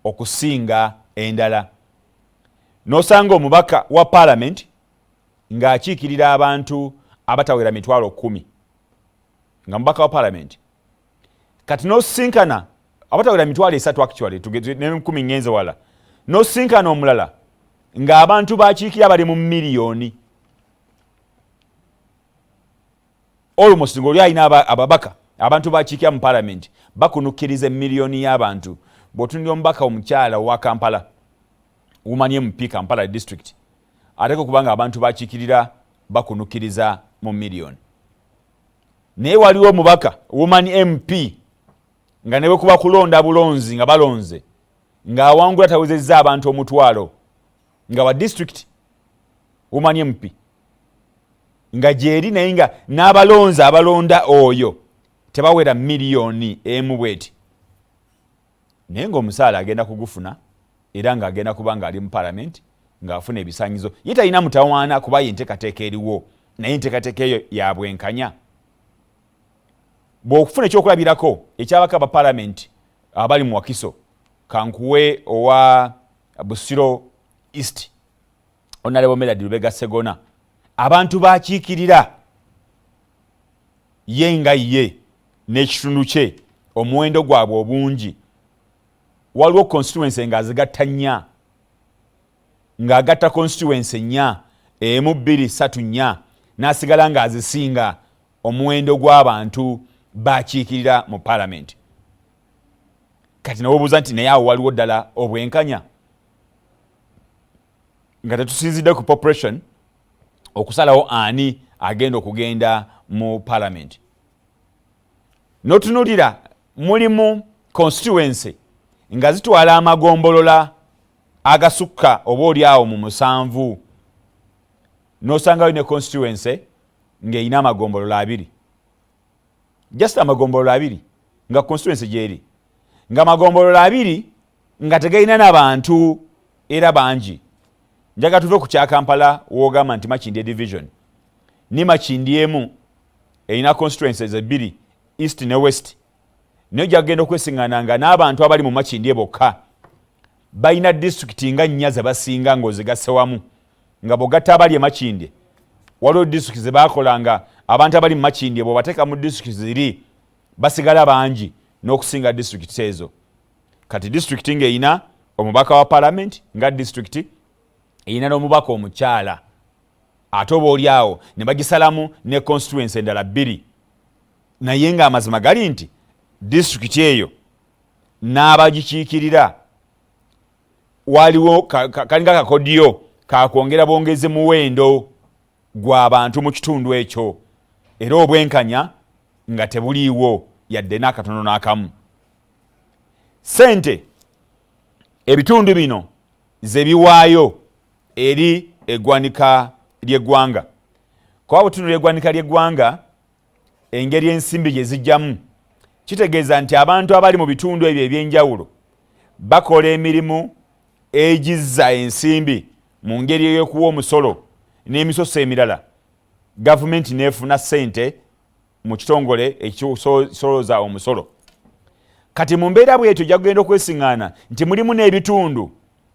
okusinga endala. N'osanga omubaka wa paalamenti ng'akiikirira abantu abatawera 100,000, nga mubaka wa paalamenti. Kati n'osinkana abatawera 30,000, actually n'enkumi ngenze wala, n'osinkana omulala ng'abantu bakiikira bali mu miliyoni almost, ng'oli alina ababaka, abantu bakiikira mu paalamenti bakunukkiriza emiliyoni y'abantu. Bw'otunulira omubaka omukyala owa Kampala, woman MP, Kampala district, ate kubanga abantu bakiikirira bakunukkiriza mu miliyoni, naye waliwo omubaka woman MP nga ne bwe kuba kulonda bulonzi, nga balonze ng'awangula tawezezza abantu 10,000, nga wa district woman MP nga gyeri, naye nga n'abalonzi abalonda oyo tebawera miliyoni 1 bweti, naye ng'omusaala agenda kugufuna era ng'agenda kuba ng'ali mu palamenti ng'afuna ebisanyizo. Ye talina mutawaana kuba ye enteekateeka eriwo, naye enteekateeka eyo ya bwenkanya? Bw'okufuna ekyokulabirako ekyabaka ba palamenti abali mu Wakiso, kankuwe owa Busiro East, Honorable Medard Lubega Segona, abantu bakiikirira ye nga ye n'ekitundu kye, omuwendo gwabwe obungi, waliwo constituency ng'azigatta nnya, ng'agatta constituency nnya, emu, bbiri, ssatu, nnya, n'asigala ng'azisinga omuwendo gw'abantu bakiikirira mu paalamenti. Kati newobuuza nti naye awo waliwo ddala obwenkanya, nga tetusinzidde ku population okusalawo ani agenda okugenda mu paalamenti? Notunulira mulimu constituency nga zitwala amagombolola agasukka oba oli awo mu musanvu, n'osangayo ne constituency ng'erina amagombolola abiri, just amagombolola abiri, nga constituency gyeri nga magombolola abiri, nga tegalina n'abantu era bangi. Njaga tuve ku kya Kampala, wogamba nti Makindye division ni Makindye emu erina constituencies ebbiri, East ne West, naye ojja kugenda okwesiŋŋana nga n'abantu abali mu Makindye bokka balina disitulikiti nga nnya ze basinga ng'ozigasse wamu. Nga bw'ogatta abali e Makindye, waliwo disitulikiti ze bakola nga abantu abali mu Makindye bw'obateeka mu disitulikiti ziri basigala bangi n'okusinga disitulikiti ezo. Kati disitulikiti ng'erina omubaka wa palamenti, nga disitulikiti erina n'omubaka omukyala, ate oba oli awo ne bagisalamu ne constituency endala bbiri, naye ng'amazima gali nti disitulikiti eyo n'abagikiikirira waliwo kalinga kakodyo kakwongera bwongezi muwendo gw'abantu mu kitundu ekyo, era obwenkanya nga tebuliiwo yadde n'akatono n'akamu. Sente ebitundu bino ze biwaayo eri eggwanika ly'eggwanga, kuba butundu ly'eggwanika ly'eggwanga, engeri ensimbi gye zijjamu kitegeeza nti abantu abali mu bitundu ebyo ebyenjawulo bakola emirimu egizza ensimbi mu ngeri ey'okuwa omusolo n'emisoso emirala, gavumenti n'efuna ssente mu kitongole ekisolooza omusolo. Kati mu mbeera bwetyo ojja kugenda okwesiŋŋaana nti mulimu n'ebitundu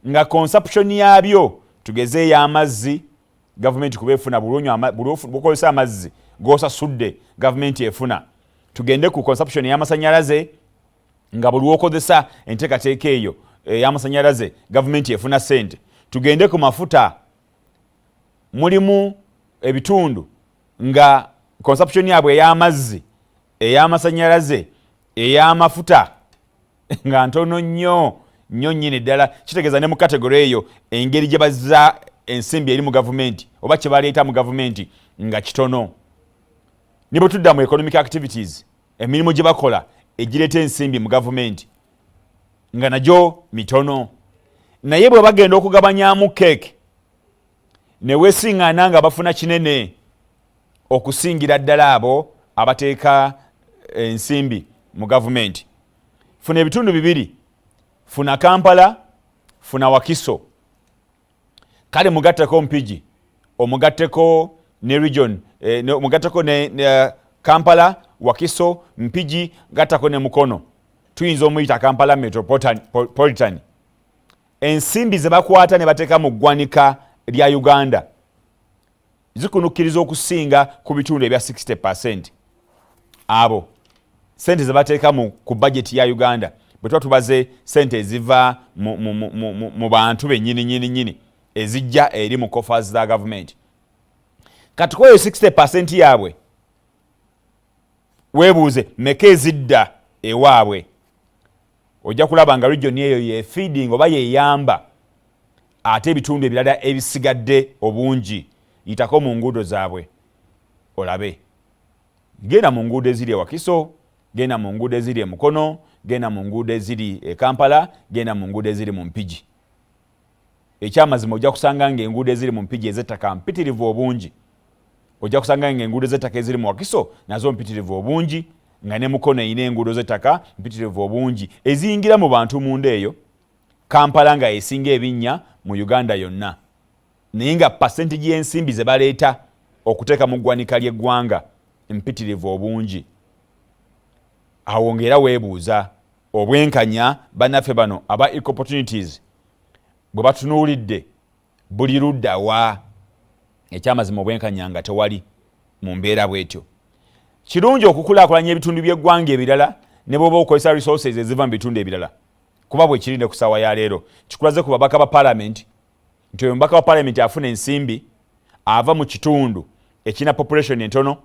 nga consumption yaabyo, tugeze ey'amazzi, gavumenti kuba efuna bukozesa amazzi g'osasudde, gavumenti efuna. Tugende ku consumption ey'amasanyalaze, nga buli lwokozesa enteekateeka eyo ey'amasanyalaze gavumenti efuna ssente. Tugende ku mafuta, mulimu ebitundu nga consumption yaabwe ey'amazzi, ey'amasanyalaze, ey'amafuta nga ntono nnyo nnyo nnyini ddala. Kitegeeza ne mu category eyo engeri gye bazza ensimbi eri mu gavumenti oba kye baleeta mu gavumenti nga kitono. Ne bwe tudda mu economic activities, emirimu gye bakola egireeta ensimbi mu gavumenti nga nagyo mitono, naye bwe bagenda okugabanyamu keeke ne weesiŋŋaana nga bafuna kinene okusingira ddala abo abateeka ensimbi mu gavumenti. Funa ebitundu bibiri, funa Kampala, funa Wakiso, kale mugatteko Mpigi, omugatteko ne region omugatteko ne Kampala, Wakiso, Mpigi, gattako ne Mukono, tuyinza omuyita Kampala Metropolitan. Ensimbi ze bakwata ne bateeka mu ggwanika lya Uganda zikunukkiriza okusinga ku bitundu ebya 60%. Abo sente ze bateeka ku bajeti ya Uganda, bwe tuba tubaze sente eziva mu bantu bennyini nyini nyini ezijja eri mu coffers za gavumenti, kati kweyo 60% yaabwe, weebuuze meka ezidda ewaabwe. Ojja kulaba nga region eyo ye feeding oba yeyamba ate ebitundu ebirala ebisigadde obungi. Yitako mu nguudo zaabwe olabe. Genda mu nguudo eziri e Wakiso, genda mu nguudo eziri e Mukono, genda mu nguudo eziri e Kampala, genda mu nguudo eziri mu Mpigi. Ekyamazima, ojja kusanga nga enguudo eziri mu Mpigi ez'ettaka mpitirivu obungi. Ojja kusanga nga enguudo z'ettaka eziri mu Wakiso nazo mpitirivu obungi, nga ne Mukono erina enguudo z'ettaka mpitirivu obungi eziyingira mu bantu munda eyo. Kampala nga esinga ebinnya mu Uganda yonna, naye nga percentage y'ensimbi ze baleeta okuteeka mu ggwanika ly'eggwanga mpitirivu obungi. Awo ng'era weebuuza obwenkanya bannaffe bano aba Equal Opportunities bwe batunuulidde buli ludda wa? Ekyamazima, obwenkanya nga tewali mu mbeera bwetyo. Kirungi okukulaakulanya ebitundu by'eggwanga ebirala ne bw'oba okozesa resources eziva mu bitundu ebirala, kuba bwe kiri ne ku ssaawa ya leero. Kikulaze ku babaka ba paalamenti nti oyo mubaka wa paalamenti afuna ensimbi ava mu kitundu ekirina population entono,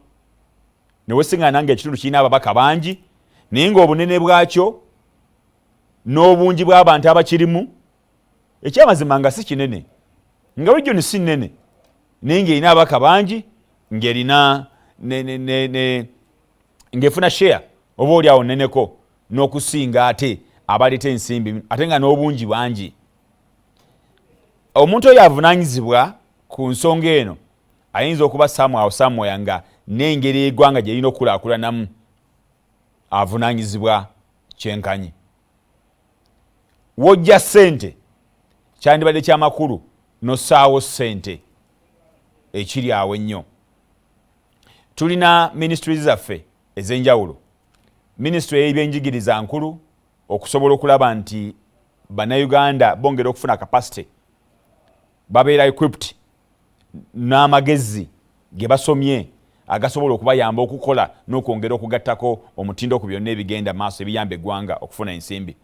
newesiŋŋaana nga ekitundu kirina ababaka bangi, naye ng'obunene bwakyo n'obungi bw'abantu abakirimu, ekyamazima, nga si kinene, nga region si nnene, naye ng'erina ababaka bangi, ng'erina ng'efuna share oba oli awo nneneko n'okusinga ate abaleeta ensimbi, ate nga n'obungi bangi. Omuntu oyo avunaanyizibwa ku nsonga eno ayinza okuba somehow, somewhere, nga n'engeri eggwanga gye lirina okukulaakulanamu avunaanyizibwa kyenkanyi. Wojja ssente, kyandibadde kyamakulu nossaawo ssente ekiri awo ennyo. Tulina ministries zaffe ez'enjawulo. Minisitule y'ebyenjigiriza nkulu okusobola okulaba nti Bannayuganda bongera okufuna capacity, babeera equipped n'amagezi ge basomye agasobola okubayamba okukola n'okwongera okugattako omutindo ku byonna ebigenda maaso ebiyamba eggwanga okufuna ensimbi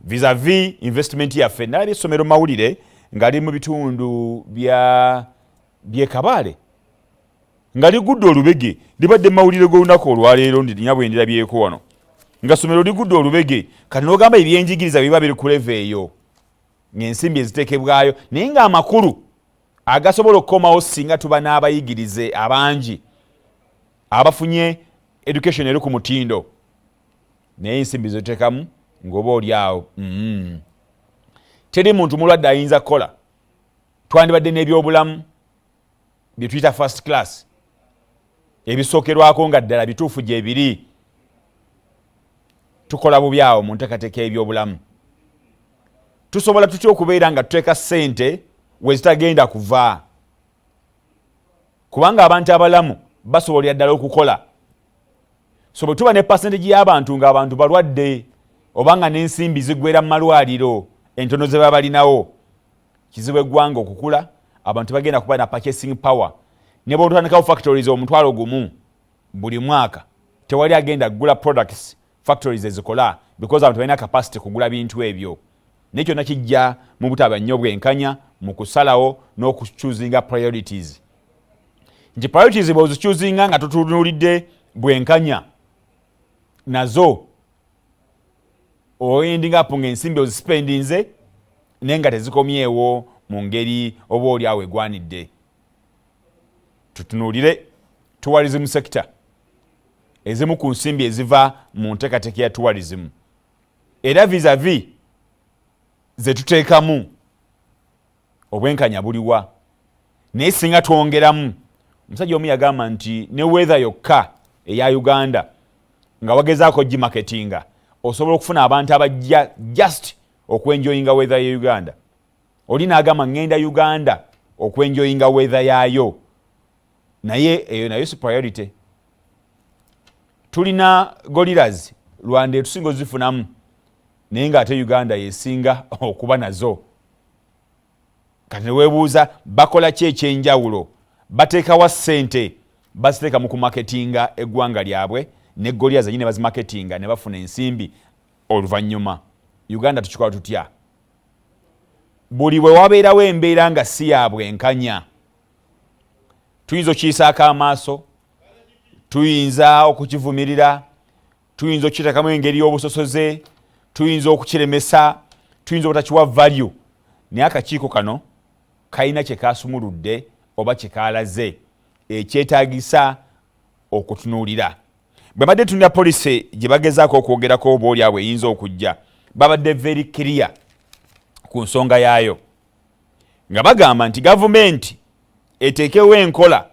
vis-a-vis investment yaffe. Nalabye essomero mawulire nga li mu bitundu bya byekabaale nga ligudde olubege. Libadde mawulire g'olunaku olwaleero, ndirinya bwe ndirabyeko wano nga ssomero ligudde olubege. Kati n'ogamba ebyenjigiriza biba biri ku level eyo ng'ensimbi eziteekebwayo, naye ng'amakulu agasobola okukomawo singa tuba n'abayigirize abangi abafunye education eri ku mutindo, naye ensimbi zetuteekamu ng'oba oli awo. Teri muntu mulwadde ayinza kukola. Twandibadde n'ebyobulamu bye tuyita first class, ebisookerwako, nga ddala bituufu gye biri. Tukola bubi awo mu nteekateeka y'ebyobulamu. Tusobola tutya okubeera nga tuteeka ssente we zitagenda kuva, kubanga abantu abalamu basobolera ddala okukola? So bwe tuba ne percentage y'abantu ng'abantu balwadde, oba nga n'ensimbi ziggwera mu malwaliro entono ze baba balinawo, kizibu eggwanga okukula. Abantu bagenda kuba na purchasing power. Ne bwotandikawo factories 10,000 buli mwaka, tewali agenda kugula products factories ezikola, because abantu balina capacity kugula bintu ebyo. Naye kyonna kijja mu butaba nnyo bwenkanya mu kusalawo n'okuchoosinga priorities, nti priorities bw'ozichoosinga nga totunuulidde bwenkanya, nazo oending up ng'ensimbi ozispendinze naye nga tezikomyewo mu ngeri oba oli awo egwanidde. Tutunuulire tourism sector. Ezimu ku nsimbi eziva mu nteekateeka ya tourism era vis-a-vis zetuteekamu, obwenkanya buliwa? Naye singa twongeramu, omusajja omu yagamba nti ne weather yokka eya Uganda nga wagezaako gimarketinga, osobola okufuna abantu abajja just okwenjoyinga weather ye Uganda. Oli n'agamba, "Ŋŋenda Uganda okwenjoyinga weather yaayo." Naye eyo nayo si priority. Tulina gorillas, Rwanda etusinga ozifunamu, Naye ng'ate Uganda yesinga okuba nazo. Kati neweebuuza, bakola ki ekyenjawulo? Bateekawa ssente? Baziteeka mu kumaketinga eggwanga lyabwe, ne gorilla zenyini ne bazimaketinga ne bafuna ensimbi oluvannyuma. Uganda tukikola tutya? Buli bwe wabeerawo embeera nga si ya bwenkanya, tuyinza okukiyisaako amaaso, tuyinza okukivumirira, tuyinza okukiteekamu engeri y'obusosoze, tuyinza okukiremesa, tuyinza obutakiwa value, naye akakiiko kano kalina kye kasumuludde oba kye kalaze ekyetaagisa okutunuulira. Bwe badde tunira policy gye bagezaako okwogerako, oba oli awo eyinza okujja, babadde very clear ku nsonga yaayo, nga bagamba nti gavumenti eteekewo enkola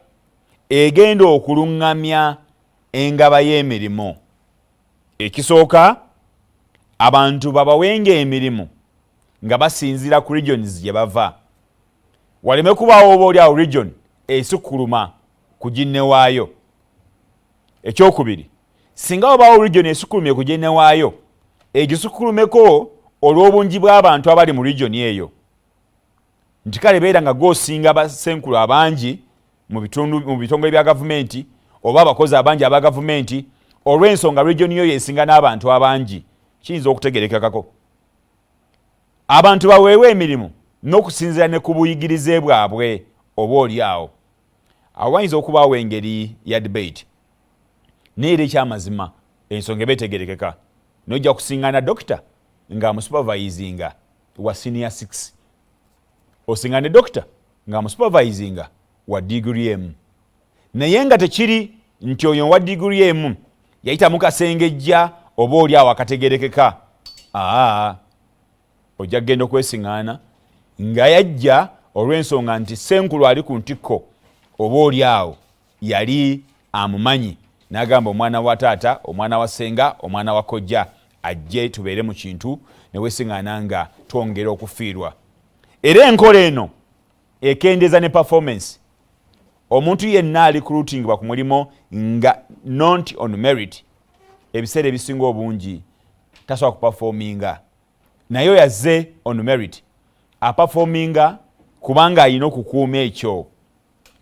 egenda okuluŋŋamya engaba y'emirimu. Ekisooka, abantu babawenga emirimu nga basinziira ku regions gye bava, waleme kubaawo oba oli awo region esukkuluma ku ginne waayo. Ekyokubiri, singa wabaawo region esukkulumye ku ginne waayo, egisukkulumeko olw'obungi bw'abantu abali mu region eyo, nti kale beera nga gwosinga basenkulu abangi mu bitundu, mu bitongole bya gavumenti oba abakozi abangi aba gavumenti, olw'ensonga region yo yesinga n'abantu abangi. Kiyinza okutegerekekako abantu baweebwa emirimu n'okusinziira ne ku buyigirize bwabwe. Oba oli awo, awo wayinza okubaawo engeri ya debate, naye era ekyamazima ensonga eba etegerekeka. Nojja kusiŋŋana dokita ng'amusupervisinga wa senior 6, osinga ne dokita ng'amusupervisinga wa diguri emu, naye nga tekiri nti oyo wa diguri emu yayita mu kasengejja oba oli awo akategerekeka. Aa, ojja kugenda okwesiŋŋaana nga yajja olw'ensonga nti senkulu ali ku ntikko oba oli awo yali amumanyi, n'agamba omwana wa taata, omwana wa ssenga, omwana wa kojja ajje tubeere mu kintu, newesiŋŋaana nga twongera okufiirwa. Era enkola eno ekendeeza ne performance. Omuntu yenna ali recruitingibwa ku mulimu nga not on merit, ebiseera ebisinga obungi tasobola kuperforminga, naye oyo azze on merit aperforminga kubanga alina okukuuma ekyo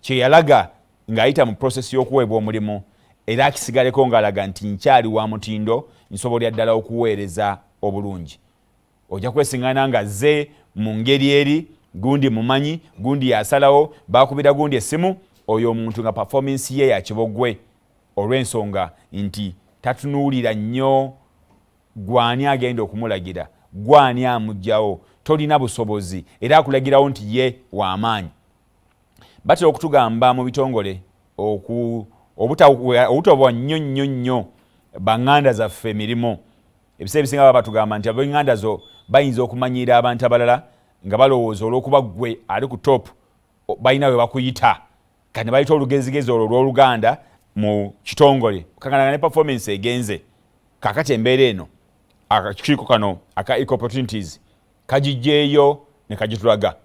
kyeyalaga ng'ayita mu process y'okuweebwa omulimu, era akisigaleko ng'alaga nti nkyali wa mutindo, nsobolera ddala okuweereza obulungi. Ojja kwesiŋŋaana nga azze mu ngeri eri gundi mumanyi, gundi yasalawo, bakubira gundi essimu, oyo omuntu nga performance ye yakibogwe, olw'ensonga nti tatunuulira nnyo gwani agenda okumulagira, gwani amugjawo, tolina busobozi, era akulagirawo nti ye w'amaanyi. Batera okutugamba mu bitongole obutobwa nnyo nnyo nnyo baŋŋanda zaffe emirimu. Ebiseera ebisinga baba batugamba nti ab'eŋŋanda zo bayinza okumanyiira abantu abalala nga balowooza olw'okuba ggwe ali ku top balina we bakuyita, kati ne bayita olugezigezi olwo olw'oluganda mu kitongole, kakanaga ne performance egenze. Kakati embeera eno akakiiko kano aka equal opportunities kagijjeeyo ne kagitulaga.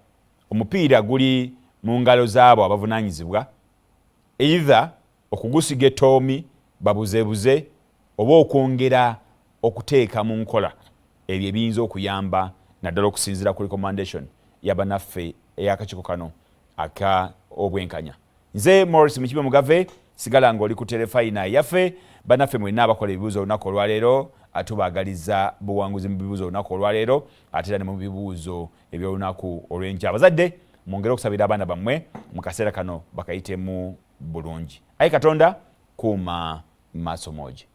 Omupiira guli mu ngalo z'abo abavunaanyizibwa, either okugusiga ettoomi babuzeebuze oba okwongera okuteeka mu nkola ebyo ebiyinza okuyamba, naddala okusinziira ku recommendation yabanaffe ey'akakiiko kano aka obwenkanya. Nze Morris Mukibe Mugave, sigala ng'oli ku terefayina yaffe. Bannaffe mwenna abakola ebibuuzo olunaku olwaleero, tubaagaliza buwanguzi mu bibuuzo olunaku olwaleero, ate era ne mu bibuuzo eby'olunaku olw'enkya. Abazadde, mwongere okusabira abaana bammwe mu kaseera kano bakayitemu bulungi. Ayi Katonda, kuuma maaso moogi.